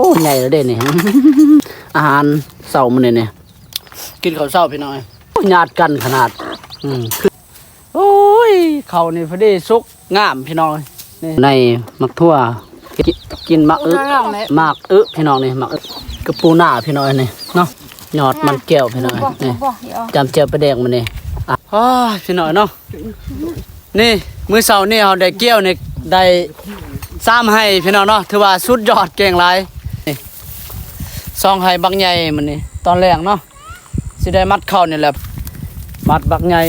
ໂອ້ ໃຫຍ່ແລ້ວເດ້ນີ້ ອາຫານເຊົ້າມື້ນີ້ນີ້ ກິນເຂົ້າເຊົ້າພີ່ນ້ອງເອີຍ ໂອ້ ຍາດກັນຂະໜາດ ອືມ ໂອ້ຍ ເຂົ້ານີ້ພໍດີສຸກງາມພີ່ນ້ອງເອີຍ ນີ້ ໃນໝາກຖົ່ວ ກິ ກິນໝາກອຶ ໝາກອຶພີ່ນ້ອງນີ້ ໝາກອຶ ກະປູນາພີ່ນ້ອງເອີຍນີ້ເນາະ ຍອດມັນແກ້ວພີ່ນ້ອງເອີຍນີ້ ຈ້ຳແຈ່ວປາແດກມື້ນີ້ ອາ ໂອ້ຍ ພີ່ນ້ອງເນາະ ນີ້ ມື້ເຊົ້ານີ້ເຮົາໄດ້ກ່ຽວນີ້ ໄດ້ສາມໄຮ່ພີ່ນ້ອງເນາະ ຖືວ່າສຸດຍອດເກັ່ງຫຼາຍ ນີ້ ສອງໄຮ່ບັກໃຫຍ່ມື້ນີ້ ຕອນແລງເນາະ ຊິໄດ້ມັດເຂົ້ານີ້ແຫຼະ ມັດບັກໃຫຍ່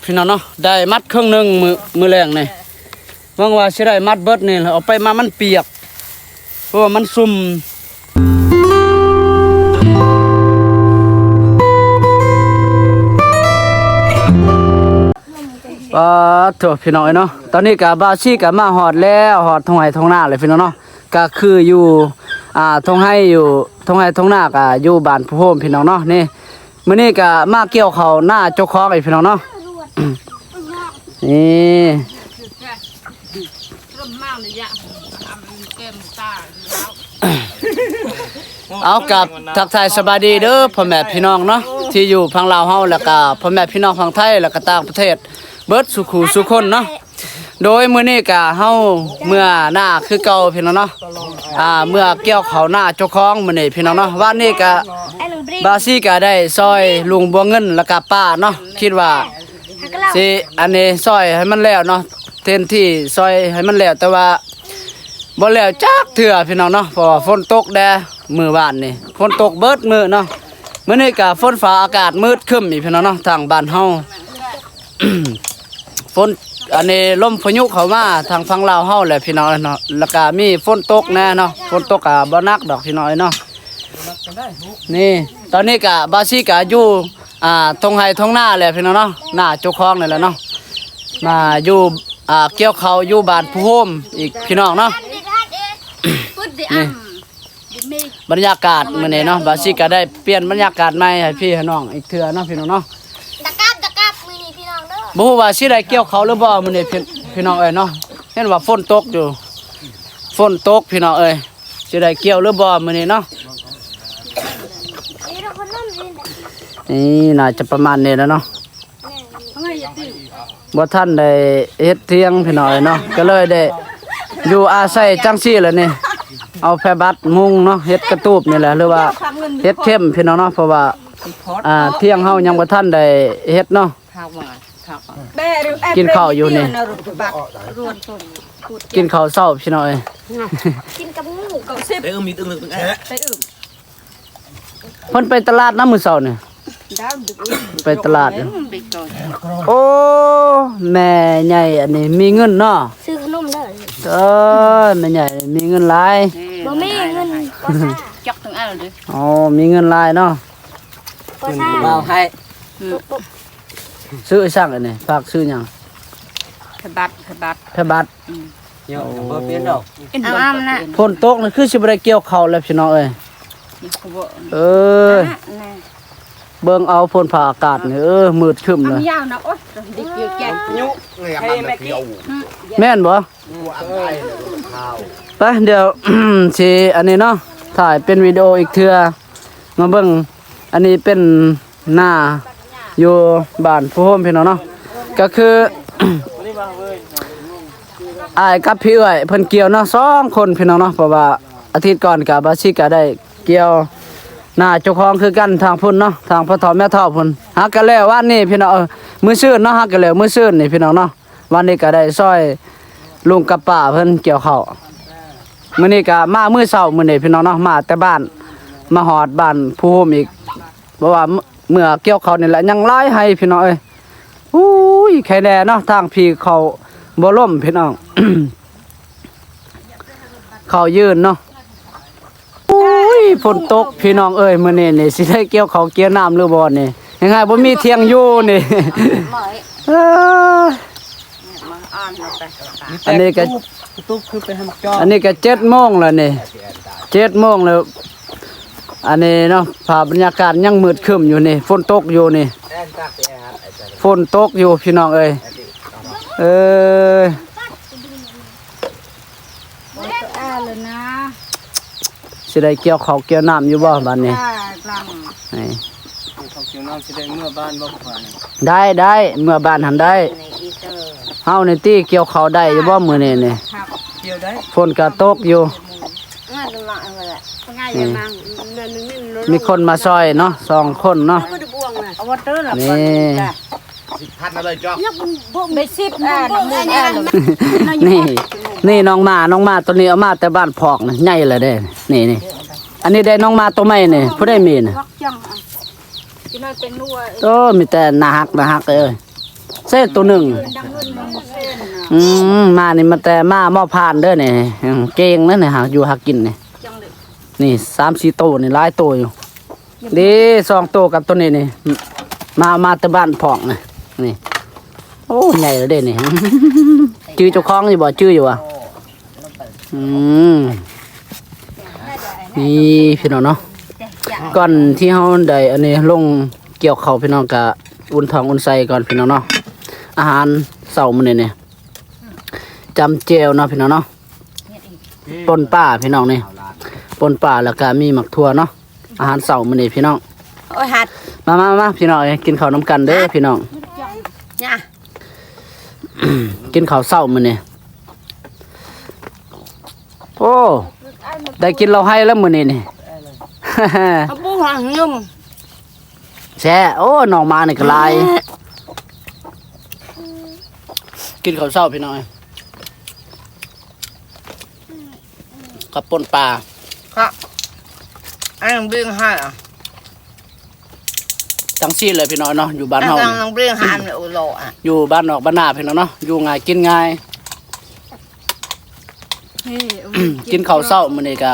ພີ່ນ້ອງເນາະ ໄດ້ມັດເຄິ່ງໜຶ່ງມື້ ມື້ແລງນີ້ ຫວັງວ່າຊິໄດ້ມັດເບິດນີ້ ເອົາໄປມາມັນປຽກ ເພາະວ່າມັນຊຸ່ມ ປາດໂທ້ ພີ່ນ້ອງເອີຍເນາະ ຕອນນີ້ກະບ່າວຊີກະມາຮອດແລ້ວ ຮອດທົ່ງໄຮ່ທົ່ງນາແລ້ວພີ່ນ້ອງເນາະ ກະຄືຢູ່ ອ່າ ທົ່ງໄຮ່ຢູ່ ທົ່ງໄຮ່ທົ່ງນາກະຢູ່ບ້ານພູໂຮມພີ່ນ້ອງເນາະ ນີ້ ມື້ນີ້ກະມາກ່ຽວເຂົ້ານາເຈົ້າຂອງອີກພີ່ນ້ອງເນາະ ນີ້ ເອົາ ກັບທັກທາຍສະບາຍດີເດີພໍ່ແມ່ພີ່ນ້ອງເນາະ ທີ່ຢູ່ຝັ່ງລາວເຮົາ ແລ້ວກະພໍ່ແມ່ພີ່ນ້ອງຝັ່ງໄທ ແລ້ວກະຕ່າງປະເທດ ເບິດສູ່ຄູ່ສູ່ຄົນເນາະ ໂດຍມື້ນີ້ກະເຮົາເມືອນາຄືເກົ່າພີ່ນ້ອງເນາະ ອ່າ ເມືອກ່ຽວເຂົ້ານາເຈົ້າຂອງມື້ນີ້ພີ່ນ້ອງເນາະ ວານນີ້ກະບ່າວຊີກະໄດ້ຊ່ອຍລຸງບົວເງິນ ແລ້ວກະປ້າເນາະ ຄິດວ່າຊິ ອັນນີ້ຊ່ອຍໃຫ້ມັນແລ້ວເນາະ ເຕັມທີ່ຊ່ອຍໃຫ້ມັນແລ້ວ ແຕ່ວ່າ ບໍ່ແລ້ວຈັກເທື່ອພີ່ນ້ອງເນາະ ເພາະວ່າຝົນຕົກແດ່ ມື້ວານນີ້ຝົນຕົກເບິດມື້ເນາະ ມື້ນີ້ກະຝົນຟ້າອາກາດມືດຄຶ້ມອີກພີ່ນ້ອງເນາະ ທາງບ້ານເຮົາ ຝົນ ອັນນີ້ລົມພາຍຸເຂົ້າມາທາງຝັ່ງລາວເຮົາແຫຼະພີ່ນ້ອງເນາະ ແລ້ວກະມີຝົນຕົກແດ່ເນາະ ຝົນຕົກກະບໍ່ໜັກດອກພີ່ນ້ອງເອີຍເນາະ ນີ້ ຕອນນີ້ກະບ່າວຊີກະຢູ່ ອ່າ ທົ່ງໄຮ່ທົ່ງນາແຫຼະພີ່ນ້ອງເນາະ ນາເຈົ້າຂອງນີ້ແຫຼະເນາະ ມາຢູ່ ອ່າ ກ່ຽວເຂົ້າຢູ່ບ້ານພູໂຮມອີກພີ່ນ້ອງເນາະ ນີ້ ບັນຍາກາດມື້ນີ້ເນາະ ບ່າວຊີກະໄດ້ປ່ຽນບັນຍາກາດໃໝ່ໃຫ້ພີ່ໃຫ້ນ້ອງອີກເທື່ອເນາະພີ່ນ້ອງເນາະ ຕະກັບ ຕະກັບ ມື້ນີ້ພີ່ນ້ອງເດີ ບໍ່ຮູ້ວ່າຊິໄດ້ກ່ຽວເຂົ້າຫຼືບໍ່ມື້ນີ້ ພີ່ ພີ່ນ້ອງເອີຍເນາະ ເຫັນວ່າຝົນຕົກຢູ່ ຝົນຕົກພີ່ນ້ອງເອີຍ ຊິໄດ້ກ່ຽວຫຼືບໍ່ມື້ນີ້ເນາະ ນີ້ໜ້າຈະປະມານນີ້ແຫຼະເນາະ ບໍ່ທັນໄດ້ເຮັດຖຽງພີ່ນ້ອງເອີຍເນາະ ກະເລີຍໄດ້ຢູ່ອາໄສຈັ່ງຊີ້ແຫຼະນີ້ ເອົາແພບັດມຸງເນາະ ເຮັດກະຕູບນີ້ແຫຼະ ຫຼືວ່າເຮັດເຂັມພີ່ນ້ອງເນາະ ເພາະວ່າ ອ່າ ຖຽງເຮົາຍັງບໍ່ທັນໄດ້ເຮັດເນາະ ກິນເຂົ້າຢູ່ນີ້ ກິນເຂົ້າເຊົ້າພີ່ນ້ອງເອີຍ ກິນກັບໝູ່ ໄປອຶ້ມ ໄປອຶ້ມ ເພິ່ນໄປຕະຫຼາດນຳມື້ເຊົ້ານີ້ ໄປຕະຫຼາດ ໂອ້ ແມ່ໃຫຍ່ອັນນີ້ມີເງິນເນາະ ຊື້ຂະໜົມເດີ ເອີ ແມ່ໃຫຍ່ມີເງິນຫຼາຍ ບໍ່ມີເງິນ ອໍ ມີເງິນຫຼາຍເນາະ ບໍ່ໃຊ່ ເວົ້າໃຫ້ ຊື້ອີ່ສັງອັນນີ້ ຝາກຊື້ຫຍັງ ພະບັດ ພະບັດ ພະບັດ ອືມ ເຍາະ ບໍ່ເປັນດອກ ເອົາອຳນະ ຝົນຕົກນີ້ຄືຊິບໍ່ໄດ້ກ່ຽວເຂົ້າແລ້ວພີ່ນ້ອງເອີຍ ເອີ ເບິ່ງເອົາຝົນຟ້າອາກາດນີ້ ເອີ ມືດຄຶ້ມເລີຍ ຍາວນະ ໂອ້ຍ ດິກຢູ່ແກ່ ແມ່ນບໍ່? ໄປ ດຽວ ຊິອັນນີ້ເນາະ ຖ່າຍເປັນວິດີໂອອີກເທື່ອ ມາເບິ່ງ ອັນນີ້ເປັນນາຢູ່ບ້ານພູໂຮມພີ່ນ້ອງເນາະ ກະຄື ອ້າຍກັບພີ່ເອື້ອຍເພິ່ນກ່ຽວເນາະ ສອງຄົນພີ່ນ້ອງເນາະ ເພາະວ່າອາທິດກ່ອນກະບ່າວຊີກະໄດ້ກ່ຽວນາເຈົ້າຂອງຄືກັນ ທາງພຸ້ນເນາະ ທາງພໍ່ເຖົ້າແມ່ເຖົ້າພຸ້ນ ຫາກະແລ້ວວານນີ້ພີ່ນ້ອງ ເອີ ມື້ຊືນເນາະ ຫາກະແລ້ວມື້ຊືນນີ້ພີ່ນ້ອງເນາະ ວານນີ້ກະໄດ້ຊ່ອຍລຸງກັບປ້າເພິ່ນກ່ຽວເຂົ້າ ມື້ນີ້ກະມາມື້ເຊົ້າມື້ນີ້ພີ່ນ້ອງເນາະ ມາແຕ່ບ້ານ ມາຮອດບ້ານພູໂຮມອີກ ເພາະວ່າເມື່ອກ່ຽວເຂົ້ານີ້ແຫຼະ ຍັງຫຼາຍໄຮ່ພີ່ນ້ອງເອີຍ ອູ້ຍ ໄຄແດ່ເນາະ ທາງພີເຂົ້າບໍ່ລົ້ມພີ່ນ້ອງ ເຂົ້າຢືນເນາະ. ໂອ້ຍ ຝົນຕົກພີ່ນ້ອງເອີຍ ມື້ນີ້ນີ້ຊິໄດ້ກ່ຽວເຂົ້າກ່ຽວນ້ຳຫຼືບໍ່ນີ້ ຍັງຫາບໍ່ມີທ່ຽງຢູ່ນີ້ ເອີ ອັນນີ້ກະ ອັນນີ້ກະເຈັດໂມງແລ້ວນີ້ ເຈັດໂມງແລ້ວ ອັນນີ້ເນາະ ພາບບັນຍາກາດຍັງມືດຄຶ້ມຢູ່ນີ້ ຝົນຕົກຢູ່ນີ້ ຝົນຕົກຢູ່ພີ່ນ້ອງເອີຍ ເອີຍ. ບໍ່ຕ້ອງອ້າແລ້ວນະ ຊິໄດ້ກ່ຽວເຂົ້າກ່ຽວນ້ຳຢູ່ບໍ່ບາດນີ້? ນີ້ ເຂົ້າກ່ຽວນ້ຳຊິໄດ້ເມືອບ້ານບໍ່? ໄດ້ ໄດ້ ເມືອບ້ານຫັ້ນໄດ້. ເຮົານີ້ຕິກ່ຽວເຂົ້າໄດ້ຢູ່ບໍ່ມື້ນີ້ນີ້? ກ່ຽວໄດ້ ຝົນກະຕົກຢູ່. ນີ້ ມີຄົນມາຊ່ອຍເນາະ ສອງຄົນເນາະ. ນີ້ ໄປສິບ ນີ້ ນີ້ນ້ອງໝາ ນ້ອງໝາໂຕນີ້ເອົາມາແຕ່ບ້ານພອກນະ ໃຫຍ່ແລ້ວເດ້. ນີ້ ນີ້ ອັນນີ້ໄດ້ນ້ອງໝາໂຕໃໝ່ນີ້ ຜູ້ໃດມີນະ? ໂອ້ ມີແຕ່ໜ້າຮັກ ໜ້າຮັກເອີຍ. ເສດໂຕໜຶ່ງ. ອືມ ໝານີ້ມາແຕ່ໝາໝໍຜ່ານເດີນີ້. ອືມ ເກັ່ງເດີນີ້ ຫາຢູ່ຫາກິນນີ້. ນີ້ ສາມສີ່ໂຕນີ້ ຫຼາຍໂຕຢູ່. ເດ້ ສອງໂຕກັບໂຕນີ້ນີ້ ມາ ມາແຕ່ບ້ານພອກນະ. ນີ້ ໂອ້ ໃຫຍ່ແລ້ວເດ້ນີ້. ຈື່ເຈົ້າຂອງຢູ່ບໍ່? ຈື່ຢູ່ບໍ່? ອືມ ນີ້ພີ່ນ້ອງເນາະ ກ່ອນທີ່ເຮົາໄດ້ອັນນີ້ລົງກ່ຽວເຂົ້າ ພີ່ນ້ອງກະອຸ່ນທ້ອງອຸ່ນໄສ້ກ່ອນ ພີ່ນ້ອງເນາະ. ອາຫານເຊົ້າມື້ນີ້ນີ້ ຈຳແຈ່ວເນາະ ພີ່ນ້ອງເນາະ. ປົ່ນປາພີ່ນ້ອງນີ້ ປົ່ນປາ ແລ້ວກະມີໝາກຖົ່ວເນາະ. ອາຫານເຊົ້າມື້ນີ້ພີ່ນ້ອງ. ໂອ້ຍ ຫັດ ມາ ມາ ມາ ພີ່ນ້ອງເອີຍ ກິນເຂົ້ານຳກັນເດີພີ່ນ້ອງ. ກິນເຂົ້າເຊົ້າມື້ນີ້. ໂອ້ ໄດ້ກິນເຫຼົ້າໄຮແລ້ວມື້ນີ້ນີ້. ເອົາປູຫາງຍົມ ແຊະ. ໂອ້ ນ້ອງໝານີ້ກະຫຼາຍ. ກິນເຂົ້າເຊົ້າພີ່ນ້ອງເອີຍ ກັບປົ່ນປາ. ຄັກ ອັນເບິ່ງໃຫ້ ຈັ່ງຊີ້ແຫຼະພີ່ນ້ອງເນາະ ຢູ່ບ້ານເຮົາ ຢູ່ບ້ານນອກບ້ານນາພີ່ນ້ອງເນາະ ຢູ່ງ່າຍກິນງ່າຍ. ກິນເຂົ້າເຊົ້າມື້ນີ້ກະ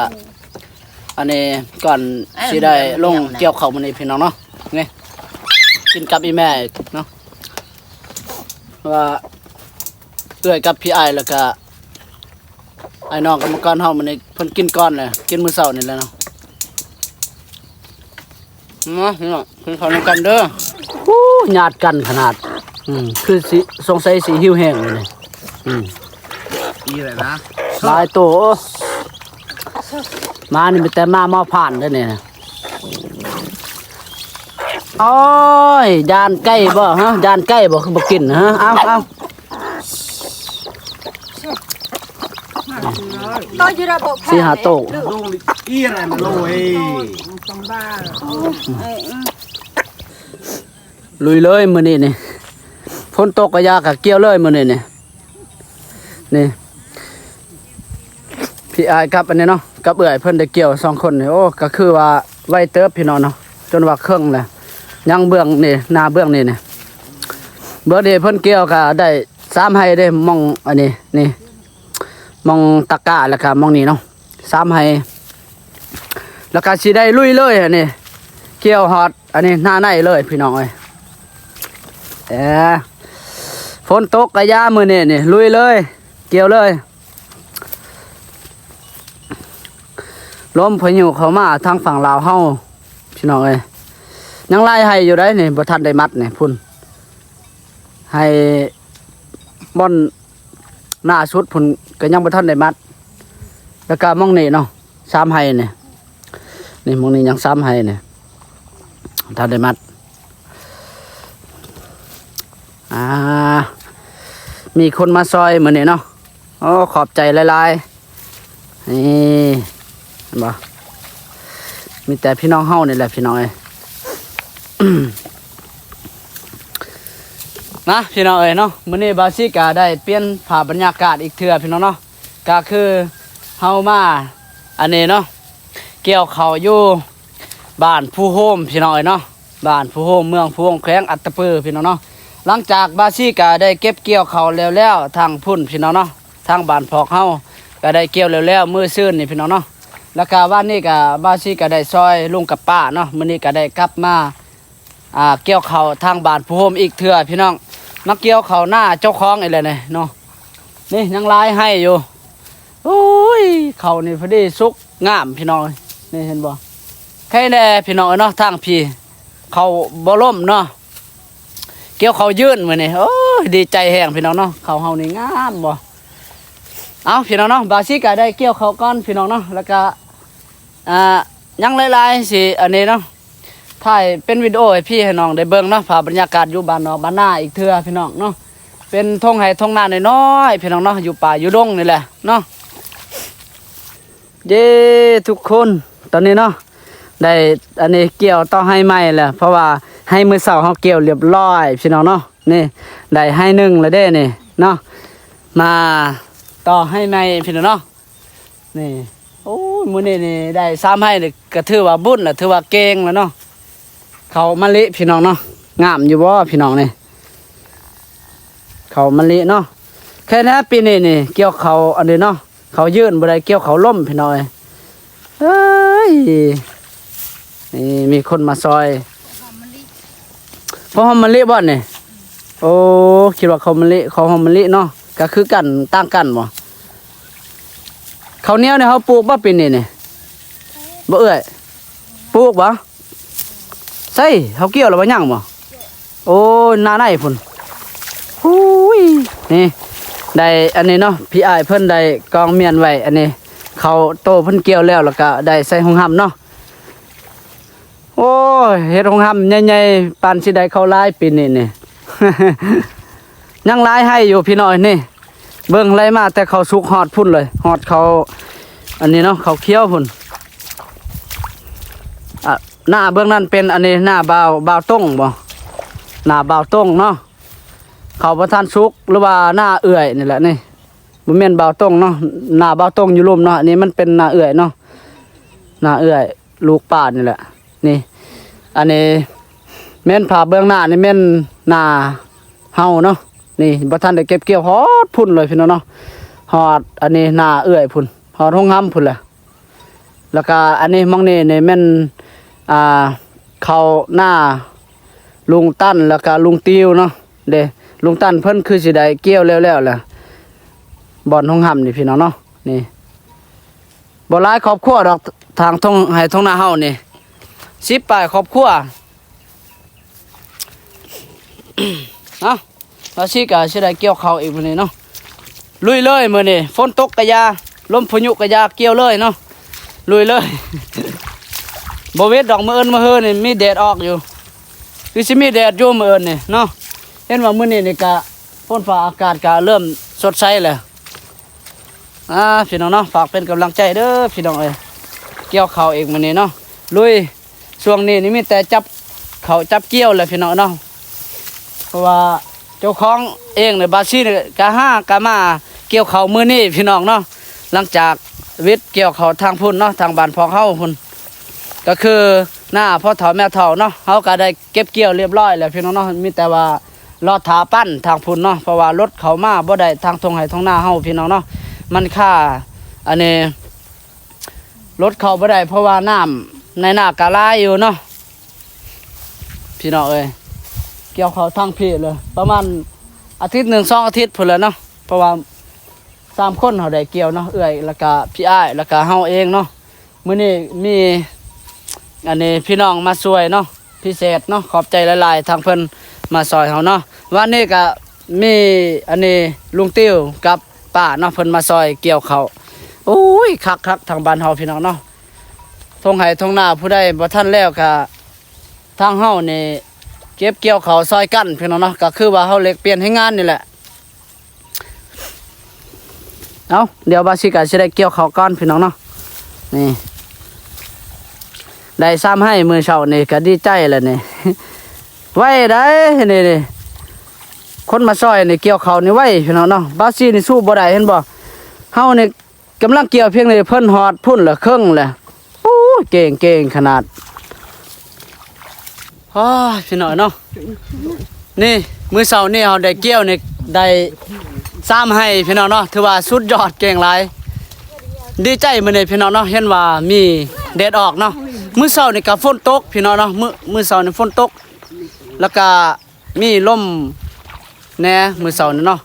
ອັນນີ້ກ່ອນຊິໄດ້ລົງກ່ຽວເຂົ້າມື້ນີ້ພີ່ນ້ອງເນາະ. ນີ້ ກິນກັບອີ່ແມ່ເນາະ ວ່າເອື້ອຍກັບພີ່ອ້າຍ ແລ້ວກະ ອ້າຍນ້ອງກຳມະກອນເຮົາມື້ນີ້ເພິ່ນກິນກ່ອນແຫຼະ ກິນມື້ເຊົ້ານີ້ແຫຼະເນາະ. ມາພີ່ນ້ອງ ກິນເຂົ້ານຳກັນເດີ. ໂອ້ ຍາດກັນຂະໜາດ. ອືມ ຄືຊິ ສົງໄສຊິຫິວແຮງຢູ່ນີ້. ອືມ ອີ່ແຫຼະນະ ຫຼາຍໂຕ. ໝານີ້ມີແຕ່ໝາເມົາຜ່ານເດີນີ້. ໂອ້ຍ ຢ້ານໄກ່ບໍ່ຮະ? ຢ້ານໄກ່ບໍ່? ຄືບໍ່ກິນຮະ? ເອົາ ເອົາ. ສີ່ຫ້າໂຕ. ລຸຍເລີຍມື້ນີ້ນີ້. ຝົນຕົກກະຢ່າ ກະກ່ຽວເລີຍມື້ນີ້ນີ້. ນີ້ ພີ່ອ້າຍກັບອັນນີ້ເນາະ ກັບເອື້ອຍເພິ່ນໄດ້ກ່ຽວສອງຄົນນີ້. ໂອ້ ກະຄືວ່າໄວເຕີບພີ່ນ້ອງເນາະ ຈົນວ່າເຄິ່ງແລ້ວ. ຍັງເບື້ອງນີ້ ໜ້າເບື້ອງນີ້ນີ້ ເບື້ອງນີ້ເພິ່ນກ່ຽວກະໄດ້ສາມໄຮ່ເດ້. ໝ່ອງອັນນີ້ນີ້ ໝ່ອງຕະກະ ແລ້ວກະໝ່ອງນີ້ເນາະ ສາມໄຮ່. ແລ້ວກະຊິໄດ້ລຸຍເລີຍອັນນີ້ ກ່ຽວຮອດອັນນີ້ໜ້າໃນເລີຍພີ່ນ້ອງເອີຍ. ເອີ ຝົນຕົກກະຢ່າ ມື້ນີ້ນີ້ລຸຍເລີຍ ກ່ຽວເລີຍ. ລົມພາຍຸເຂົ້າມາທາງຝັ່ງລາວເຮົາ ພີ່ນ້ອງເອີຍ. ຍັງຫຼາຍໄຮ່ຢູ່ໃດ໋ນີ້ ບໍ່ທັນໄດ້ມັດນີ້ ພຸ້ນ ໄຮ່ບ່ອນໜ້າສຸດພຸ້ນ ກະຍັງບໍ່ທັນໄດ້ມັດ. ແລ້ວກະໝ່ອງນີ້ເນາະ ສາມໄຮ່ນີ້ ນີ້ ໝ່ອງນີ້ຍັງສາມໄຮ່ນີ້ ທັນໄດ້ມັດ. ອ່າ ມີຄົນມາຊ່ອຍມື້ນີ້ເນາະ. ໂອ້ ຂອບໃຈຫຼາຍໆ. ນີ້ ເຫັນບໍ່ ມີແຕ່ພີ່ນ້ອງເຮົານີ້ແຫຼະພີ່ນ້ອງເອີຍ. ມາ ພີ່ນ້ອງເອີຍເນາະ ມື້ນີ້ບ່າວຊິກະໄດ້ປ່ຽນພາບບັນຍາກາດອີກເທື່ອພີ່ນ້ອງເນາະ. ກະຄືເຮົາມາອັນນີ້ເນາະ ກ່ຽວເຂົ້າຢູ່ບ້ານພູໂຮມ ພີ່ນ້ອງເອີຍເນາະ. ບ້ານພູໂຮມ ເມືອງພູໂຮມ ແຂວງອັດຕະປື ພີ່ນ້ອງເນາະ. ຫຼັງຈາກບ່າວຊິກະໄດ້ເກັບກ່ຽວເຂົ້າແລ້ວໆ ທາງພຸ້ນ ພີ່ນ້ອງເນາະ ທາງບ້ານພອກເຮົາກະໄດ້ກ່ຽວແລ້ວໆ ມື້ຊືນນີ້ ພີ່ນ້ອງເນາະ. ແລ້ວກະວານນີ້ກະບ່າວຊິກະໄດ້ຊ່ອຍລຸງກັບປ້າເນາະ. ມື້ນີ້ກະໄດ້ກັບມາ ອ່າ ກ່ຽວເຂົ້າທາງບ້ານພູໂຮມອີກເທື່ອພີ່ນ້ອງ ມາກ່ຽວເຂົ້ານາເຈົ້າຂອງອີກແລ້ວນີ້ເນາະ. ນີ້ຍັງຫຼາຍໄຮ່ຢູ່. ໂອ້ຍ ເຂົ້ານີ້ພໍດີສຸກງາມພີ່ນ້ອງເອີຍ. ນີ້ເຫັນບໍ່ ໄຄແດ່ພີ່ນ້ອງເອີຍເນາະ. ທາງພີ້ເຂົ້າບໍ່ລົ້ມເນາະ ກ່ຽວເຂົ້າຍືນມື້ນີ້. ໂອ້ຍ ດີໃຈແຮງພີ່ນ້ອງເນາະ ເຂົ້າເຮົານີ້ງາມບໍ່. ເອົາ ພີ່ນ້ອງເນາະ ບ່າວຊິກະໄດ້ກ່ຽວເຂົ້າກ່ອນພີ່ນ້ອງເນາະ ແລ້ວກະ ອ່າ ຍັງຫຼາຍໆ ຊິອັນນີ້ເນາະ ຖ່າຍເປັນວິດີໂອໃຫ້ພີ່ໃຫ້ນ້ອງໄດ້ເບິ່ງເນາະ ພາບບັນຍາກາດຢູ່ບ້ານນອກບ້ານນາອີກເທື່ອພີ່ນ້ອງເນາະ. ເປັນທົ່ງໄຮ່ທົ່ງນານ້ອຍໆ ພີ່ນ້ອງເນາະ ຢູ່ປ່າຢູ່ດົງນີ້ແຫຼະເນາະ. ເຢ້ ທຸກຄົນ ຕອນນີ້ເນາະ ໄດ້ອັນນີ້ກ່ຽວຕໍ່ໄຮ່ໃໝ່ແລ້ວ ເພາະວ່າໄຮ່ມື້ເຊົ້າເຮົາກ່ຽວລຽບຮ້ອຍພີ່ນ້ອງເນາະ. ນີ້ໄດ້ໄຮ່ໜຶ່ງແລ້ວເດ້ນີ້ເນາະ ມາຕໍ່ໄຮ່ໃໝ່ພີ່ນ້ອງເນາະ. ນີ້ ໂອ້ຍ ມື້ນີ້ນີ້ໄດ້ສາມໄຮ່ນີ້ກະຖືວ່າບຸນລະ ຖືວ່າເກັ່ງລະເນາະ. ເຂົ້າມະລິພີ່ນ້ອງເນາະ ງາມຢູ່ບໍ່ພີ່ນ້ອງນີ້ ເຂົ້າມະລິເນາະ. ແຄ່ແນ່ປີນີ້ນີ້ກ່ຽວເຂົ້າອັນນີ້ເນາະ ເຂົ້າຍືນບໍ່ໄດ້ ກ່ຽວເຂົ້າລົ້ມພີ່ນ້ອງເອີຍ. ເອີຍ ນີ້ມີຄົນມາຊ່ອຍ ເຂົ້າຫອມມະລິບໍ່ນີ້? ໂອ້ ຄິດວ່າເຂົ້າມະລິ ເຂົ້າຫອມມະລິເນາະ ກະຄືກັນ ຕ່າງກັນບໍ່? ເຂົ້າໜຽວນີ້ເຮົາປູກບໍ່ປີນີ້ນີ້? ບໍ່ເອື້ອຍ ປູກບໍ່? ໃສ ເຮົາກ່ຽວແລ້ວບໍ່? ຍັງບໍ່? ໂອ້ຍ ໜ້າໃນພຸ້ນ. ຫູຍ ນີ້ ໄດ້ອັນນີ້ເນາະ ພີ່ອ້າຍເພິ່ນໄດ້ກອງມ້ຽນໄວ້ ອັນນີ້ເຂົ້າໂຕເພິ່ນກ່ຽວແລ້ວ ແລ້ວກະໄດ້ໃສ່ໂຮງຮຳເນາະ. ໂອ້ຍ ເຮັດໂຮງຮຳໃຫຍ່ໆ ປານຊິໄດ້ເຂົ້າຫຼາຍປີນີ້ນີ້ ຍັງຫຼາຍໄຮ່ຢູ່ພີ່ນ້ອງນີ້. ເບິ່ງໄລ່ມາແຕ່ເຂົ້າສຸກຮອດພຸ້ນເລີຍ ຮອດເຂົ້າອັນນີ້ເນາະ ເຂົ້າຂຽວພຸ້ນ. ອ່າ ໜ້າເບື້ອງນັ້ນເປັນອັນນີ້ ໜ້າບ່າວ ບ່າວຕົງບໍ່? ໜ້າບ່າວຕົງເນາະ ເຂົ້າບໍ່ທັນສຸກ ຫຼືວ່າໜ້າເອື້ອຍນີ້ແຫຼະນີ້. ບໍ່ແມ່ນບ່າວຕົງເນາະ ໜ້າບ່າວຕົງຢູ່ລຸ່ມເນາະ. ອັນນີ້ມັນເປັນໜ້າເອື້ອຍເນາະ ໜ້າເອື້ອຍ ລູກປ້ານີ້ແຫຼະ. ນີ້ ອັນນີ້ແມ່ນພາບເບື້ອງໜ້ານີ້ແມ່ນໜ້າເຮົາເນາະ. ນີ້ບໍ່ທັນໄດ້ເກັບກ່ຽວ ຮອດພຸ້ນເລີຍພີ່ນ້ອງເນາະ ຮອດອັນນີ້ໜ້າເອື້ອຍພຸ້ນ ຮອດໂຮງຮຳພຸ້ນແຫຼະ. ແລ້ວກະອັນນີ້ໝ່ອງນີ້ນີ້ແມ່ນ ອ່າ ເຂົ້າໜ້າລຸງຕັນ ແລ້ວກະລຸງຕິວເນາະ. ເດ້ ລຸງຕັນເພິ່ນຄືຊິໄດ້ກ່ຽວແລ້ວໆ ແລ້ວ ບ່ອນໂຮງຮຳນີ້ພີ່ນ້ອງເນາະ. ນີ້ ບໍ່ຫຼາຍຄອບຄົວດອກ ທາງທົ່ງໄຮ່ທົ່ງນາເຮົານີ້ ສິບປາຍຄອບຄົວ. ເອົ້າ ລາວຊິກະຊິໄດ້ກ່ຽວເຂົ້າອີກມື້ນີ້ເນາະ. ລຸຍເລີຍມື້ນີ້ ຝົນຕົກກະຢ່າ ລົມພາຍຸກະຢ່າ ກ່ຽວເລີຍເນາະ ລຸຍເລີຍ. ບໍ່ເວັດດອກ ມື້ອື່ນມື້ຮືນີ້ມີແດດອອກຢູ່ ຄືຊິມີແດດຢູ່ມື້ອື່ນນີ້ເນາະ. ເຫັນວ່າມື້ນີ້ນີ້ກະ ຝົນຟ້າອາກາດກະເລີ່ມສົດໃສແລ້ວ. ອ່າ ພີ່ນ້ອງເນາະ ຝາກເປັນກຳລັງໃຈເດີພີ່ນ້ອງເອີຍ ກ່ຽວເຂົ້າອີກມື້ນີ້ເນາະ ລຸຍ. ຊ່ວງນີ້ນີ້ມີແຕ່ຈັບເຂົ້າຈັບກ່ຽວແຫຼະພີ່ນ້ອງເນາະ ເພາະວ່າເຈົ້າຂອງເອງນີ້ ບາຊີນີ້ກະຫາກະມາກ່ຽວເຂົ້າມື້ນີ້ພີ່ນ້ອງເນາະ. ຫຼັງຈາກເວັດກ່ຽວເຂົ້າທາງພຸ້ນເນາະ ທາງບ້ານພວກເຮົາພຸ້ນ ກະຄືໜ້າພໍ່ເຖົ້າແມ່ເຖົ້າເນາະ ເຮົາກະໄດ້ ເກັບກ່ຽວລຽບຮ້ອຍແລ້ວພີ່ນ້ອງເນາະ ມີແຕ່ວ່າລໍຖ້າປັ່ນທາງພຸ້ນເນາະ ເພາະວ່າລົດເຂົ້າມາບໍ່ໄດ້ ທາງທົ່ງໄຮ່ທົ່ງນາເຮົາພີ່ນ້ອງເນາະ ມັນຄາ ອັນນີ້ລົດເຂົ້າບໍ່ໄດ້ ເພາະວ່ານ້ຳໃນນາກະຫຼາຍຢູ່ເນາະ ພີ່ນ້ອງເອີຍ. ກ່ຽວເຂົ້າທາງພີ້ເລີຍ ປະມານອາທິດໜຶ່ງສອງອາທິດພຸ້ນແຫຼະເນາະ ເພາະວ່າສາມຄົນເຮົາໄດ້ກ່ຽວເນາະ ເອື້ອຍ ແລ້ວກະພີ່ອ້າຍ ແລ້ວກະເຮົາເອງເນາະ. ມື້ນີ້ມີອັນນີ້ພີ່ນ້ອງມາຊ່ວຍເນາະ ພິເສດເນາະ ຂອບໃຈຫຼາຍໆ ທາງເພິ່ນມາຊ່ອຍເຮົາເນາະ. ວັນນີ້ກະມີອັນນີ້ລຸງຕິວກັບປ້າເນາະ ເພິ່ນມາຊ່ອຍກ່ຽວເຂົ້າ. ໂອ້ຍ ຄັກໆ ທາງບ້ານເຮົາພີ່ນ້ອງເນາະ ທົ່ງໄຮ່ທົ່ງນາ ຜູ້ໃດບໍ່ທັນແລ້ວກະ ທາງເຮົານີ້ເກັບກ່ຽວເຂົ້າຊ່ອຍກັນພີ່ນ້ອງເນາະ ກະຄືວ່າເຮົາແລກປ່ຽນແຮງງານນີ້ແຫຼະ. ເອົ້າ ດຽວບາຊິກະຊິໄດ້ກ່ຽວເຂົ້າກ່ອນພີ່ນ້ອງເນາະ. ນີ້ ໄດ້ສາມໄຮ່ມື້ເຊົ້ານີ້ກະດີໃຈແລ້ວນີ້ ໄວໄດ໋ນີ້ ນີ້ ຄົນມາຊ່ອຍນີ້ກ່ຽວເຂົ້ານີ້ໄວພີ່ນ້ອງເນາະ. ບາຊິນີ້ສູ້ບໍ່ໄດ້ ເຫັນບໍ່ ເຮົານີ້ກຳລັງກ່ຽວພຽງນີ້ ເພິ່ນຮອດພຸ້ນລະເຄິ່ງແລ້ວ. ໂອ້ຍ ເກັ່ງ ເກັ່ງຂະໜາດ. ໂອ້ຍ ພີ່ນ້ອງເນາະ ນີ້ມື້ເຊົ້ານີ້ເຮົາໄດ້ກ່ຽວນີ້ໄດ້ສາມໄຮ່ພີ່ນ້ອງເນາະ ຖືວ່າສຸດຍອດເກັ່ງຫຼາຍ. ດີໃຈມື້ນີ້ພີ່ນ້ອງເນາະ ເຫັນວ່າມີແດດອອກເນາະ. ມື້ເຊົ້ານີ້ກະຝົນຕົກພີ່ນ້ອງເນາະ ມື້ ມື້ເຊົ້ານີ້ຝົນຕົກ ແລ້ວກະມີລົມແດ່ມື້ເຊົ້ານີ້ເນາະ.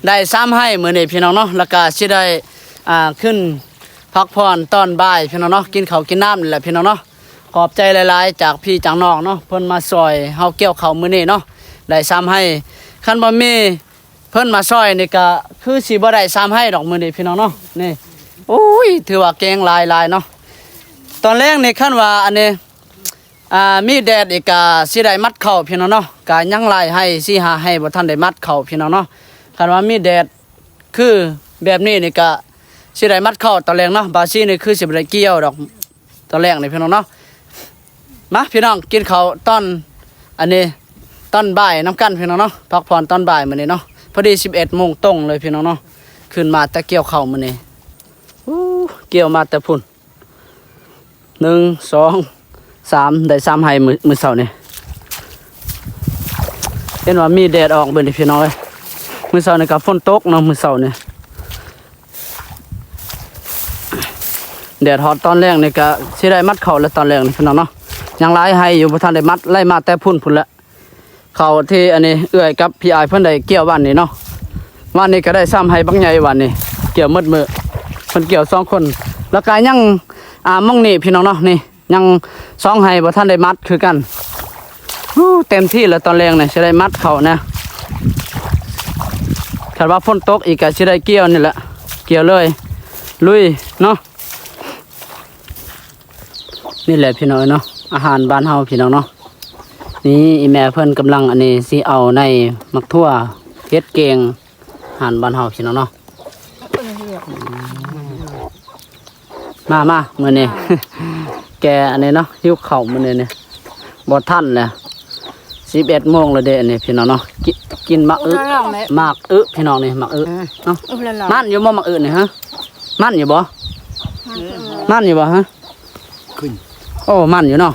ໄດ້ສາມໄຮ່ມື້ນີ້ພີ່ນ້ອງເນາະ ແລ້ວກະຊິໄດ້ ອ່າ ຂຶ້ນພັກຜ່ອນຕອນບ່າຍພີ່ນ້ອງເນາະ ກິນເຂົ້າກິນນ້ຳນີ້ແຫຼະພີ່ນ້ອງເນາະ. ຂອບໃຈຫຼາຍໆ ຈາກພີ່ຈາກນ້ອງເນາະ ເພິ່ນມາຊ່ອຍເຮົາກ່ຽວເຂົ້າມື້ນີ້ເນາະ ໄດ້ສາມໄຮ່. ຄັນບໍ່ມີເພິ່ນມາຊ່ອຍນີ້ກະຄືຊິບໍ່ໄດ້ສາມໄຮ່ດອກມື້ນີ້ພີ່ນ້ອງເນາະ. ນີ້ ໂອ້ຍ ຖືວ່າແກງຫຼາຍໆເນາະ. ຕອນແລງນີ້ຄັນວ່າອັນນີ້ ອ່າ ມີແດດອີກກະຊິໄດ້ມັດເຂົ້າພີ່ນ້ອງເນາະ, ກະຍັງຫຼາຍໄຮ່ ສີ່ຫ້າໄຮ່ບໍ່ທັນໄດ້ມັດເຂົ້າພີ່ນ້ອງເນາະ. ຄັນວ່າມີແດດຄືແບບນີ້ນີ້ກະຊິໄດ້ມັດເຂົ້າຕອນແລງເນາະ. ບາຊີນີ້ຄືຊິບໍ່ໄດ້ກ່ຽວດອກ ຕອນແລງນີ້ພີ່ນ້ອງເນາະ. ມາພີ່ນ້ອງ ກິນເຂົ້າຕອນ ອັນນີ້ ຕອນບ່າຍນຳກັນພີ່ນ້ອງເນາະ, ພັກຜ່ອນຕອນບ່າຍມື້ນີ້ເນາະ. ພໍດີສິບເອັດໂມງຕົງເລີຍພີ່ນ້ອງເນາະ, ຂຶ້ນມາແຕ່ກ່ຽວເຂົ້າມື້ນີ້. ໂອ້ ກ່ຽວມາແຕ່ພຸ້ນ ໜຶ່ງ ສອງ ສາມ ໄດ້ສາມໄຮ່ມື້ ມື້ເຊົ້ານີ້. ເຫັນວ່າມີແດດອອກມື້ນີ້ພີ່ນ້ອງເອີຍ, ມື້ເຊົ້ານີ້ກໍຝົນຕົກເນາະ ມື້ເຊົ້ານີ້. ແດດຮອດຕອນແລງນີ້ກະຊິໄດ້ມັດເຂົ້າແລ້ວຕອນແລງນີ້ພີ່ນ້ອງເນາະ. ຍັງຫຼາຍໄຮ່ຢູ່ ບໍ່ທັນໄດ້ມັດ, ໄລ່ມາແຕ່ພຸ້ນ ພຸ້ນແຫຼະ. ເຂົ້າທີ່ອັນນີ້ເອື້ອຍກັບພີ່ອ້າຍເພິ່ນໄດ້ກ່ຽວວານນີ້ເນາະ, ວານນີ້ກະໄດ້ສາມໄຮ່ບັກໃຫຍ່ວານນີ້, ກ່ຽວໝົດມື້ ເພິ່ນກ່ຽວສອງຄົນ. ແລ້ວກະຍັງ ອ່າ ໝ່ອງນີ້ພີ່ນ້ອງເນາະ, ນີ້ ຍັງສອງໄຮ່ບໍ່ທັນໄດ້ມັດຄືກັນ. ໂອ້ ເຕັມທີ່ແລ້ວຕອນແລງນີ້ ຊິໄດ້ມັດເຂົ້ານະ. ຄັນວ່າຝົນຕົກອີກກະຊິໄດ້ກ່ຽວນີ້ແຫຼະ, ກ່ຽວເລີຍ ລຸຍເນາະ. ນີ້ແຫຼະພີ່ນ້ອງເນາະ, ອາຫານບ້ານເຮົາພີ່ນ້ອງເນາະ. ນີ້ອີ່ແມ່ເພິ່ນກຳລັງ ອັນນີ້ ຊິເອົາໃນໝາກຖົ່ວເຮັດແກງ ອາຫານບ້ານເຮົາພີ່ນ້ອງເນາະ. ມາ ມາ ມື້ນີ້ ແກ ອັນນີ້ເນາະ, ຫິວເຂົ້າມື້ນີ້ນີ້ ບໍ່ທັນແລ້ວ, ສິບເອັດໂມງແລ້ວເດ້ ອັນນີ້ພີ່ນ້ອງເນາະ. ກິ ກິນໝາກອຶ ໝາກອຶພີ່ນ້ອງນີ້ ໝາກອຶເນາະ. ມັນຢູ່ບໍ່ໝາກອຶນີ້ຮະ? ມັນຢູ່ບໍ່? ມັນຢູ່ບໍ່ຮະ? ຂຶ້ນ ໂອ້ ມັນຢູ່ເນາະ.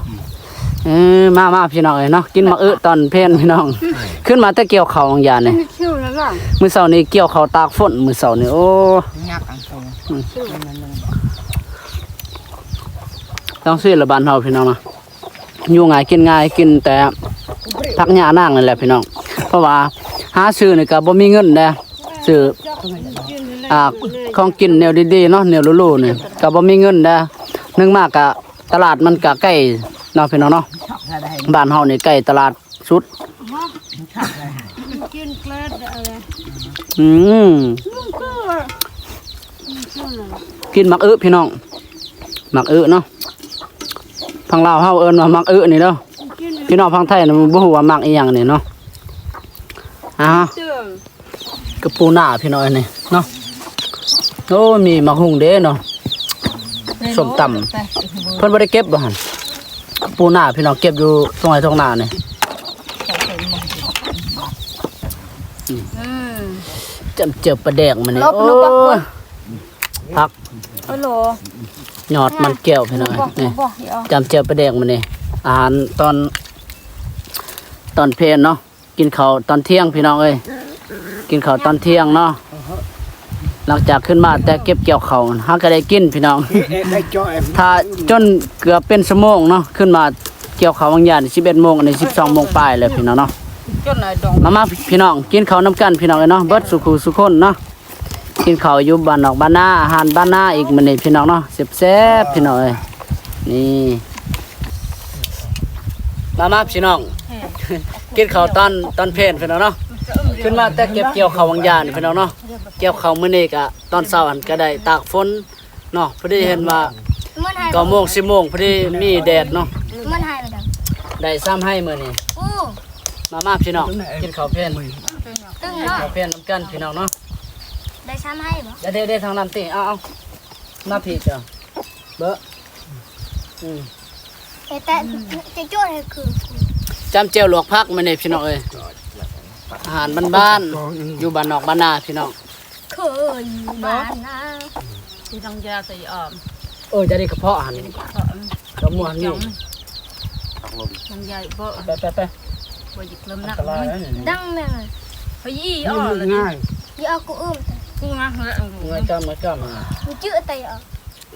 ເອີ ມາ ມາ ພີ່ນ້ອງເອີຍເນາະ, ກິນໝາກອຶຕອນເພນພີ່ນ້ອງ. ຂຶ້ນມາແຕ່ກ່ຽວເຂົ້າຫວາງຢານີ້ ມື້ເຊົ້ານີ້ກ່ຽວເຂົ້າຕາກຝົນ ມື້ເຊົ້ານີ້. ໂອ້ ຈັ່ງຊີ້ລະບ້ານເຮົາພີ່ນ້ອງເນາະ, ຢູ່ງ່າຍກິນງ່າຍ ກິນແຕ່ຜັກຫຍ້ານາງນີ້ແຫຼະພີ່ນ້ອງ. ເພາະວ່າຫາຊື້ນີ້ກະບໍ່ມີເງິນເດ້, ຊື້ ອ່າ ຂອງກິນແນວດີໆເນາະ ແນວຫຼູໆນີ້ກະບໍ່ມີເງິນເດ້. ໜຶ່ງມາກະ ຕະຫຼາດມັນກະໃກ້ເນາະພີ່ນ້ອງເນາະ, ບ້ານເຮົານີ້ໃກ້ຕະຫຼາດສຸດ. ອືມ ກິນໝາກອຶພີ່ນ້ອງ, ໝາກອຶເນາະ, ທາງລາວເຮົາເອີ້ນວ່າໝາກອຶນີ້ເດີ. ພີ່ນ້ອງຝັ່ງໄທນະບໍ່ຮູ້ວ່າໝາກອີ່ຫຍັງນີ້ເນາະ. ອ້າວ ກັບປູນາພີ່ນ້ອງເອີຍນີ້ເນາະ. ໂອ້ ມີໝາກຫຸ່ງເດ້ເນາະ, ສົ້ມຕຳ. ເພິ່ນບໍ່ໄດ້ເກັບບໍ່ຫັ້ນ? ປູນາພີ່ນ້ອງ ເກັບຢູ່ທົ່ງໄຮ່ທົ່ງນານີ້. ອືມ ຈ້ຳແຈ່ວປາແດກມື້ນີ້. ໂອ້ຍ ຜັກ ໂອ້ໂຫຼ ຍອດມັນແກ້ວພີ່ນ້ອງເອີຍ. ນີ້ ຈ້ຳແຈ່ວປາແດກມື້ນີ້, ອາຫານຕອນ ຕອນເພນເນາະ. ກິນເຂົ້າຕອນທ່ຽງພີ່ນ້ອງເອີຍ, ກິນເຂົ້າຕອນທ່ຽງເນາະ. ຫຼັງຈາກຂຶ້ນມາແຕ່ເກັບກ່ຽວເຂົ້າ ເຮົາກະໄດ້ກິນພີ່ນ້ອງ, ຖ້າຈົນເກືອບເປັນຊົ່ວໂມງເນາະ, ຂຶ້ນມາກ່ຽວເຂົ້າຫວ່າງຢານສິບເອັດໂມງ, ອັນນີ້ສິບສອງໂມງປາຍແລ້ວພີ່ນ້ອງເນາະ. ມາ ມາພີ່ນ້ອງ ກິນເຂົ້ານຳກັນພີ່ນ້ອງເອີຍເນາະ, ເບິດສູ່ຄູ່ສູ່ຄົນເນາະ. ກິນເຂົ້າຢູ່ບ້ານນອກບ້ານນາ, ອາຫານບ້ານນາອີກມື້ນີ້ພີ່ນ້ອງເນາະ, ແຊບໆ ພີ່ນ້ອງເອີຍ. ນີ້ ມາ ມາພີ່ນ້ອງ ກິນເຂົ້າຕອນ ຕອນເພນພີ່ນ້ອງເນາະ. ຂຶ້ນມາແຕ່ເກັບກ່ຽວເຂົ້າຫວ່າງຢານພີ່ນ້ອງເນາະ, ກ່ຽວເຂົ້າມື້ນີ້ກະຕອນເຊົ້າຫັ້ນກະໄດ້ຕາກຝົນເນາະ, ພໍດີເຫັນວ່າເກົ້າໂມງ ສິບໂມງ ພໍດີມີແດດເນາະ. ໄດ້ສາມໄຮ່ມື້ນີ້. ມາ ມາພີ່ນ້ອງ ກິນເຂົ້າເພນ ເຂົ້າເພນນຳກັນພີ່ນ້ອງເນາະ. ໄດ້ສາມໄຮ່ບໍ່? ເດ້ໆ ທາງນັ້ນຕິ ເອົາ ເອົາ ມາພີ້ເຈົ້າ ເບີ ອືມ ແຕ່ ແຕ່ ຈະໂຈ້ນໃຫ້ຄື ຈ້ຳແຈ່ວລວກຜັກມື້ນີ້ພີ່ນ້ອງເອີຍ, ອາຫານບ້ານໆ ຢູ່ບ້ານນອກບ້ານນາພີ່ນ້ອງ. ຄືຢູ່ບ້ານນາ ທີ່ຕ້ອງຢາໃສ່ອອມ. ເອີ ຢາດີກະເພາະຫັ້ນ ຢາດີກະເພາະ ກະມ່ວນຢູ່. ມັນໃຫຍ່ບໍ່ ໄປໆໆ ບໍ່ຢາກເລີ່ມໜັກ ອັນຕະລາຍນະ. ດັງແມ່ນ ເຮີ້ຍ ອີ່ອອກແລ້ວນີ້ ອີ່ອອກກູອຶ້ມ ກູງາເຮືອ ເງີຍຈ້ຳ ເງີຍຈ້ຳ ມັນຈື່ແຕ່ອອກ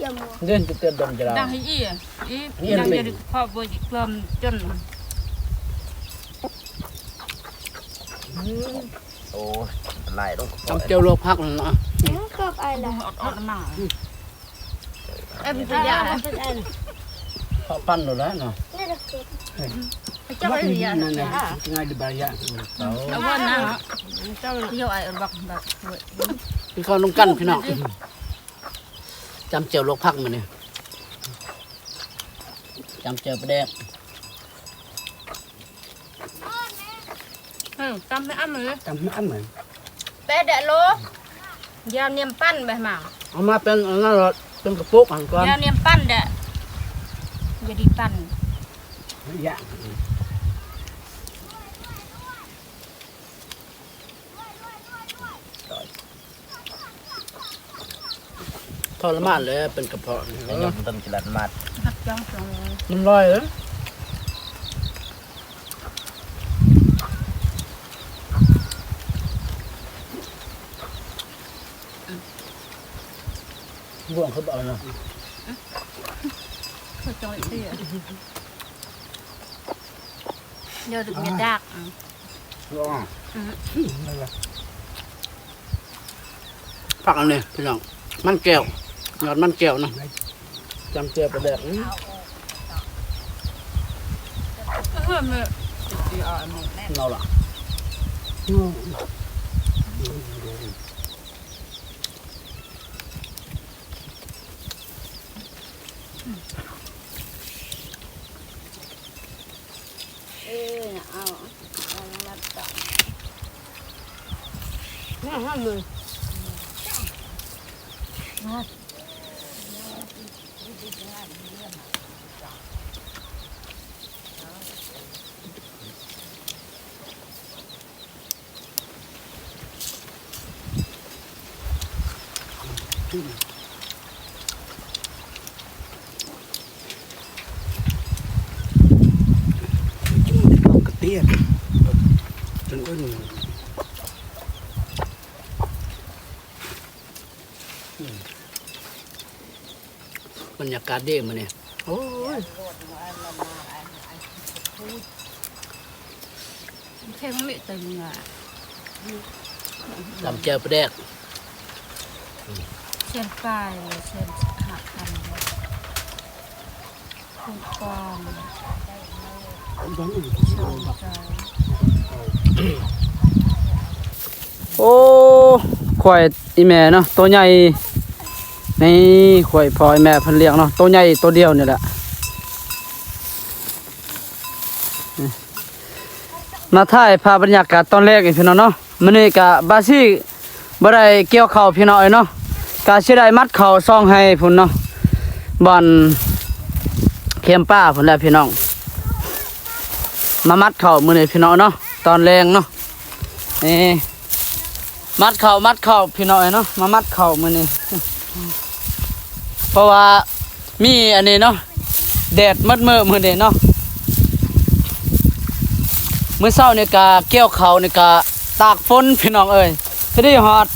ຢ່າມົວ ເດີນຈະເຕີນດົນຈະລາ ດັງອີ່ ອີ່ ອີ່ ຍັງ ຍັງ ຢາດີກະເພາະ ບໍ່ຢາກເລີ່ມຈົນ. ອືມ ໂອ້ຍ ຫຼາຍລົງ ຕ້ອງເຈີລວກຜັກນັ້ນນະ ອືມ ເກີບໄອລະ ອອດໆ ມາ ເອັມ ຈະຢາ ເພາະປັນໂລດແລ້ວເນາະ ເຈົ້າໄອລະ ງ່າຍດີບາຍາ ເອົາ ເອົາວ່ານະ ເຈົ້າ ເຈົ້າໄອບັກ ກິນເຂົ້ານຳກັນພີ່ນ້ອງ. ຕຳແຈ່ວລວກຜັກມື້ນີ້ ຕຳແຈ່ວປາແດກ. ເອີ ຕຳໃຫ້ອ້ຳເລີຍ ຕຳໃຫ້ອ້ຳເລີຍ ແປະແດະໂລ ຢ່ານຽມປັ້ນແບະມາ ເອົາມາເປັນອັນນັ້ນລະ ເປັນກະປຸກຫັ້ນກ່ອນ ຢ່ານຽມປັ້ນແດະ ຢ່າດີປັ້ນ ຢ່າ ທໍລະມານແຫຼະ ເປັນກະເພາະນີ້ ໃຫ້ຍົມຕົ້ນຈະລັດມາດ ຮັບຈ້ອງສອງ ມັນລອຍເອີຍ ບ່ວງຄືບໍ່ເອົານະ ຄືຈ້ອງອີກເທື່ອ ດຽວຈະເປັນດາກ ອືມ ອືມ ອືມ ນັ້ນລະ ຜັກອັນນີ້ພີ່ນ້ອງ ມັນແກ້ວ ຍອດມັນແກ້ວນະ ຈຳແຈ່ວປາແດກ ອືມ ເອີ ແມ່ນ ເອົາລະ ອືມ ເອີ ເອົາ ເອົາມັດຕອນ ແມ່ນຫຍັງ ບັນຍາກາດດີມື້ນີ້ ໂອ້ຍ ເຄັງມິເຕັມງາ ຕຳແຈ່ວປາແດກ ແສນປາຍ ແສນຫ້າພັນ ຄົນກວາງ ໂອ້ ຄວາຍອີ່ແມ່ເນາະ ໂຕໃຫຍ່ ນີ້ ຄວາຍພໍ່ອີ່ແມ່ເພິ່ນລ້ຽງເນາະ ໂຕໃຫຍ່ໂຕດຽວນີ້ແຫຼະ ມາຖ່າຍພາບບັນຍາກາດຕອນແລງອີກພີ່ນ້ອງເນາະ ມື້ນີ້ກະບາຊີບໍ່ໄດ້ກ່ຽວເຂົ້າພີ່ນ້ອງເອີຍເນາະ ກະຊິໄດ້ມັດເຂົ້າຊ່ອງໄຮ່ພຸ້ນເນາະ ບ່ອນເຄມປ່າພຸ້ນແຫຼະພີ່ນ້ອງ ມາມັດເຂົ້າມື້ນີ້ພີ່ນ້ອງເນາະ ຕອນແລງເນາະ ນີ້ ມັດເຂົ້າ ມັດເຂົ້າພີ່ນ້ອງເອີຍເນາະ ມາມັດເຂົ້າມື້ນີ້ ເພາະວ່າມີອັນນີ້ເນາະ ແດດໝົດມື້ມື້ນີ້ເນາະ ມື້ເຊົ້ານີ້ກະກ່ຽວເຂົ້ານີ້ກະຕາກຝົນພີ່ນ້ອງເອີຍ ພໍດີຮອດ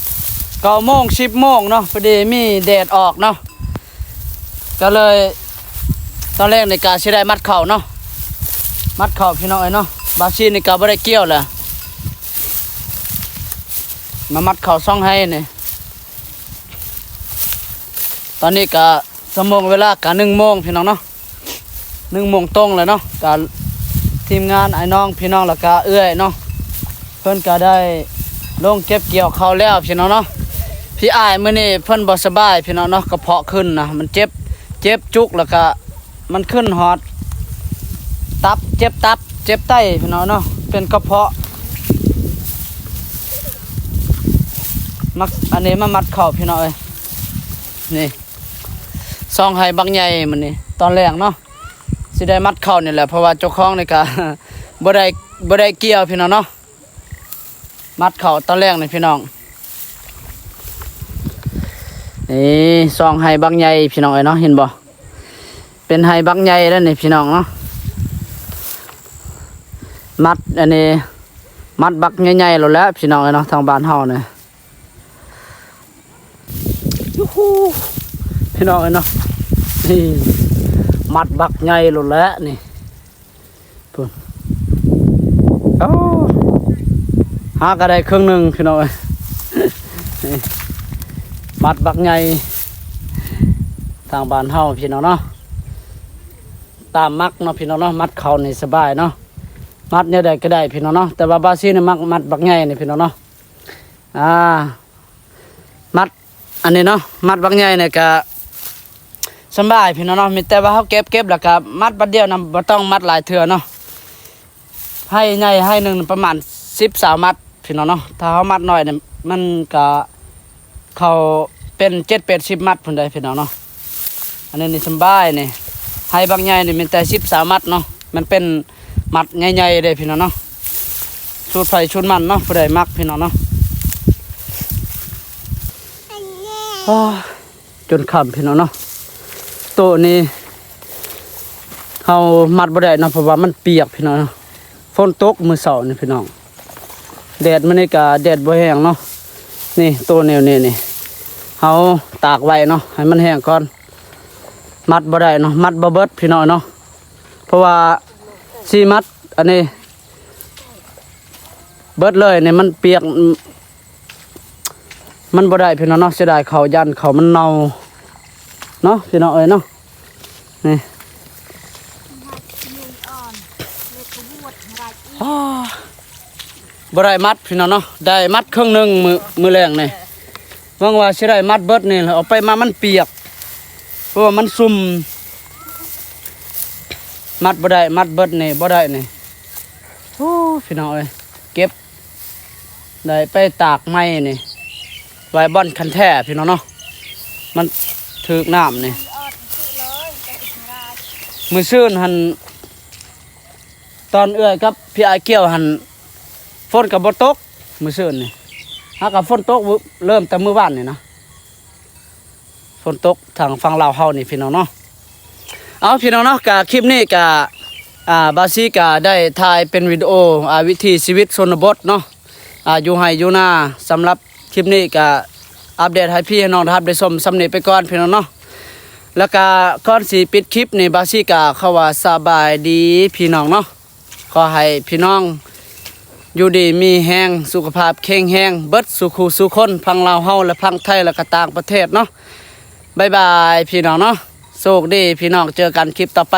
ເກົ້າໂມງ ສິບໂມງເນາະ ພໍດີມີແດດອອກເນາະ ກະເລີຍຕອນແລງນີ້ກະຊິໄດ້ມັດເຂົ້າເນາະ ມັດເຂົ້າພີ່ນ້ອງເອີຍເນາະ ບາຊີນີ້ກະບໍ່ໄດ້ກ່ຽວແຫຼະ ມາມັດເຂົ້າຊ່ອງໄຮ່ນີ້ ຕອນນີ້ກະຊົ່ວໂມງເວລາກະໜຶ່ງໂມງພີ່ນ້ອງເນາະ ໜຶ່ງໂມງຕົງແລ້ວເນາະ ກະທີມງານອ້າຍນ້ອງພີ່ນ້ອງ ແລ້ວກະເອື້ອຍເນາະ ເພິ່ນກະໄດ້ລົງເກັບກ່ຽວເຂົ້າແລ້ວພີ່ນ້ອງເນາະ ພີ່ອ້າຍມື້ນີ້ເພິ່ນບໍ່ສະບາຍພີ່ນ້ອງເນາະ ກະເພາະຂຶ້ນນະ ມັນເຈັບ ເຈັບຈຸກ ແລ້ວກະ ມັນຂຶ້ນຮອດຕັບ ເຈັບຕັບ ເຈັບໄຕພີ່ນ້ອງເນາະ ເປັນກະເພາະ ມາ ອັນນີ້ມາມັດເຂົ້າພີ່ນ້ອງເອີຍ ນີ້ ຊ່ອງໄຮ່ບັກໃຫຍ່ມື້ນີ້ ຕອນແລງເນາະ ຊິໄດ້ມັດເຂົ້ານີ້ແຫຼະ ເພາະວ່າເຈົ້າຂອງນີ້ກະ ບໍ່ໄດ້ ບໍ່ໄດ້ກ່ຽວພີ່ນ້ອງເນາະ. ມັດເຂົ້າຕອນແລງນີ້ພີ່ນ້ອງ ນີ້ຊ່ອງໄຮ່ບັກໃຫຍ່ພີ່ນ້ອງເອີຍເນາະ ເຫັນບໍ່ ເປັນໄຮ່ບັກໃຫຍ່ແລ້ວນີ້ພີ່ນ້ອງເນາະ ມັດອັນນີ້ ມັດບັກໃຫຍ່ໆໂລດແຫຼະພີ່ນ້ອງເອີຍເນາະ ທາງບ້ານເຮົານີ້ ຢູຫູ ພີ່ນ້ອງເອີຍເນາະ ນີ້ ມັດບັກໃຫຍ່ໂລດແຫຼະນີ້. ພຸ້ນ ໂອ້ ຫາກະໄດ້ເຄິ່ງໜຶ່ງພີ່ນ້ອງເອີຍ ມັດບັກໃຫຍ່ ທາງບ້ານເຮົາພີ່ນ້ອງເນາະ ຕາມມັກເນາະພີ່ນ້ອງເນາະ ມັດເຂົ້ານີ້ສະບາຍເນາະ ມັດແນວໃດກະໄດ້ພີ່ນ້ອງເນາະ ແຕ່ວ່າບາຊີນີ້ມັກມັດບັກໃຫຍ່ນີ້ພີ່ນ້ອງເນາະ ອ່າ ມັດ ອັນນີ້ເນາະ ມັດບັກໃຫຍ່ນີ້ກະ ສະບາຍພີ່ນ້ອງເນາະ. ມີແຕ່ວ່າເຮົາເກັບ ເກັບແລ້ວກໍມັດບັດດຽວນຳ ບໍ່ຕ້ອງມັດຫຼາຍເທື່ອເນາະ. ໄຮ່ໃຫຍ່ໄຮ່ໜຶ່ງປະມານສິບ ຊາວມັດພີ່ນ້ອງເນາະ. ຖ້າເຮົາມັດໜ້ອຍນີ້ ມັນກໍເຂົ້າເປັນເຈັດ ແປດສິບ ມັດພຸ້ນໃດ໋ພີ່ນ້ອງເນາະ. ອັນນີ້ນີ້ສະບາຍນີ້ ໄຮ່ບັກໃຫຍ່ນີ້ມີແຕ່ສິບ ຊາວມັດເນາະ. ມັນເປັນມັດໃຫຍ່ໆເດ້ພີ່ນ້ອງເນາະ. ສູດໃຜສູດມັນເນາະ ຜູ້ໃດມັກພີ່ນ້ອງເນາະ. ອ້າ ຈົນຄ່ຳພີ່ນ້ອງເນາະ. ໂຕະນີ້ເຮົາມັດບໍ່ໄດ້ເນາະ ເພາະວ່າມັນປຽກພີ່ນ້ອງເນາະ. ຝົນຕົກມື້ເຊົ້ານີ້ພີ່ນ້ອງ. ແດດມື້ນີ້ກະແດດບໍ່ແຮງເນາະ. ນີ້ໂຕະແນວນີ້ນີ້ ເຮົາຕາກໄວ້ເນາະ ໃຫ້ມັນແຫ້ງກ່ອນ. ມັດບໍ່ໄດ້ເນາະ ມັດບໍ່ເບິດພີ່ນ້ອງເນາະ. ເພາະວ່າຊິມັດອັນນີ້ເບິດເລີຍນີ້ ມັນປຽກ ມັນບໍ່ໄດ້ພີ່ນ້ອງເນາະ. ເສຍດາຍເຂົ້າ ຢ້ານເຂົ້າມັນເນົ່າເນາະພີ່ນ້ອງເອີຍເນາະ. ນີ້ ອ້າ ບໍ່ໄດ້ມັດພີ່ນ້ອງເນາະ. ໄດ້ມັດເຄິ່ງໜຶ່ງມື້ ມື້ແລງນີ້. ຫວັງວ່າຊິໄດ້ມັດເບິດນີ້ ເອົາໄປມາມັນປຽກ ເພາະວ່າມັນຊຸ່ມ. ມັດບໍ່ໄດ້ ມັດເບິດນີ້ບໍ່ໄດ້ນີ້. ໂອ້ ພີ່ນ້ອງເອີຍ ເກັບ ໄດ້ໄປຕາກໃໝ່ນີ້ ໄວ້ບ່ອນຄັນແທ້ພີ່ນ້ອງເນາະ. ມັນຖືກນ້ຳນີ້. ມື້ຊືນຫັ້ນ ຕອນເອື້ອຍກັບພີ່ອ້າຍກ່ຽວຫັ້ນ ຝົນກໍບໍ່ຕົກມື້ຊືນນີ້. ຫາກະຝົນຕົກເລີ່ມແຕ່ມື້ວານນີ້ນະ. ຝົນຕົກທາງຝັ່ງລາວເຮົານີ້ພີ່ນ້ອງເນາະ. ເອົາ ພີ່ນ້ອງເນາະ ກະຄລິບນີ້ກະ ອ່າ ບ່າວຊີກະໄດ້ຖ່າຍເປັນວິດີໂອ ອ່າ ວິຖີຊີວິດຊົນນະບົດເນາະ ອ່າ ຢູ່ໄຮ່ຢູ່ນາ. ສຳລັບຄລິບນີ້ກະອັບເດດໃຫ້ພີ່ໃຫ້ນ້ອງໄດ້ຮັບໄດ້ຊົມສ່ຳນີ້ໄປກ່ອນພີ່ນ້ອງເນາະ. ແລ້ວກະກ່ອນຊິປິດຄລິບນີ້ ບ່າວຊີກະຂໍວ່າສະບາຍດີພີ່ນ້ອງເນາະ. ຂໍໃຫ້ພີ່ນ້ອງຢູ່ດີມີແຮງ ສຸຂະພາບແຂງແຮງເບິດສູ່ຄູ່ສູ່ຄົນ ຝັ່ງລາວເຮົາ ແລະ ຝັ່ງໄທ ແລະ ກະຕ່າງປະເທດເນາະ. ບາຍບາຍພີ່ນ້ອງເນາະ. ໂຊກດີພີ່ນ້ອງ ເຈີກັນຄລິບຕໍ່ໄປ.